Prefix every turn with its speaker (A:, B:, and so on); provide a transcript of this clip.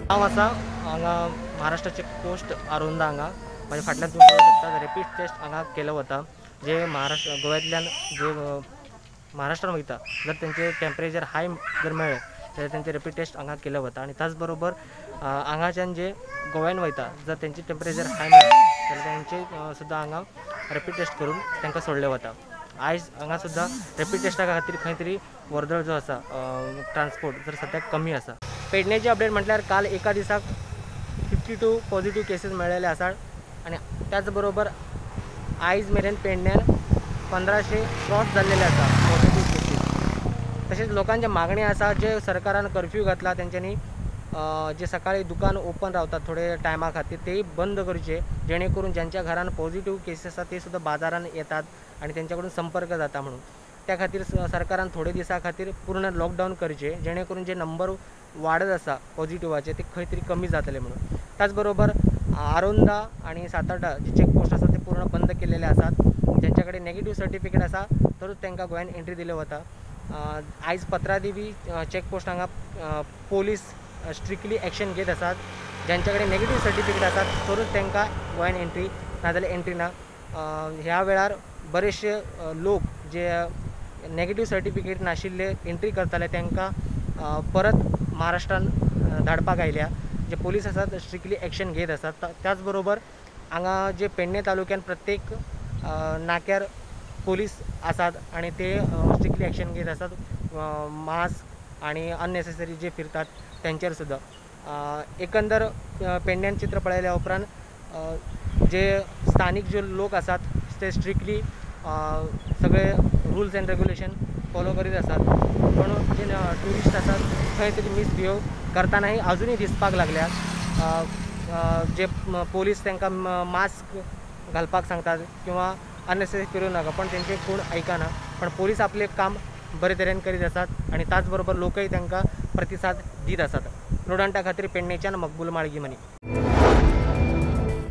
A: हांव आसा हांगा महाराष्ट्र चेकपोस्ट आरोंदा हांगा म्हाज्या फाटल्यान तुमी पळोवंक शकता रेपीड टेस्ट हांगा केलो वता. जे महाराष्ट्र गोव्यांतल्यान जे महाराष्ट्रान वयता जर तेंचे टेम्परेचर हाय जर मेळ्ळें जाल्यार तेंचे रेपीड टेस्ट हांगा केले वता. आनी त्याच बरोबर हांगाच्यान जे गोव्यान वयता जर तेंचे टेम्परेचर हाय मेळ्ळें जाल्यार तेंचे सुद्दां हांगा रेपीड टेस्ट करून तांकां सोडले वता. आयज हांगा सुद्दां रेपीड टेस्टा खातीर खंय तरी वर्दळ जो आसा ट्रान्सपोर्ट जर सद्याक कमी आसा. पेडणेची अपडेट म्हटल्यार काल एका दिसाक 52 पॉझिटिव्ह केसीस मेळ्ळेले आसात आनी त्याच बरोबर आयज मेरेन पेडण्यान 1500 क्रॉस जाल्लेले आसा पॉझिटिव्ह केसीस. तशेंच लोकांची मागणी आसा जे सरकारान कर्फ्यू घातला तेंच्यांनी जे सकाळी दुकान ओपन रावतात थोडे टायमा खातीर तेय बंद करचे, जेणे करून ज्यांच्या घरान पॉझिटिव्ह केसीस आसा ते सुद्दां बाजारान येतात आनी तेंच्या कडून संपर्क जाता म्हणून. त्या खातीर सरकारान थोडे दिसां खातीर पूर्ण लॉकडावन करचे, जेणे करून जे नंबर वाडत आसा पॉझिटिव्हाचे ते खंय तरी कमी जातले म्हणून. त्याच बरोबर आरोंदा आनी सातारडा जे चेकपोस्ट आसा ते पूर्ण बंद केलेले आसात. ज्यांच्या कडेन नेगेटिव्ह सर्टिफिकेट आसा तरूच तांकां गोंयान एंट्री दिले वता. आयज पत्रादेवी चेकपोस्ट हांगा पोलीस स्ट्रिक्टली एक्शन घेत आसात. ज्यांच्या कडेन नेगेटिव्ह सर्टिफिकेट आसात तरूच तांकां गोंयान एंट्री, नाजाल्यार एंट्री ना. ह्या वेळार बरेचशे लोक जे नेगेटिव्ह सर्टिफिकेट नाशिल्ले एंट्री करताले तांकां परत महाराष्ट्रान धाडपाक आयल्या. जे पोलीस आसात स्ट्रिक्टली एक्शन घेत आसात. त्याच बरोबर हांगा जे पेडणे तालुक्यान प्रत्येक नाक्यार पोलीस आसात आनी ते स्ट्रिक्टली एक्शन घेत आसात. मास्क आनी अननेसेसरी जे फिरतात तेंचेर सुद्दां. एकंदर पेडण्यान चित्र पळयल्या उपरांत जे स्थानीक जे लोक आसात ते स्ट्रिक्टली सगळे रुल्स एंड रेगुलेशन फॉलो करीत आसात. पण जे ट्युरिस्ट आसात खंय तरी मिसबिहेव करतानाही अजुनूय दिसपाक लागल्यात. जे पोलीस तांकां मास्क घालपाक सांगतात किंवा अननेसेसरी फिरूं नाका, पण तेंचे कोण आयकना. पण पोलीस आपलें काम बरे तरेन करीत आसात आनी त्याच बरोबर लोकय तांकां प्रतिसाद दीत आसात. प्रुडंटा खातीर पेडणेच्यान मकबूल माळगी मनी.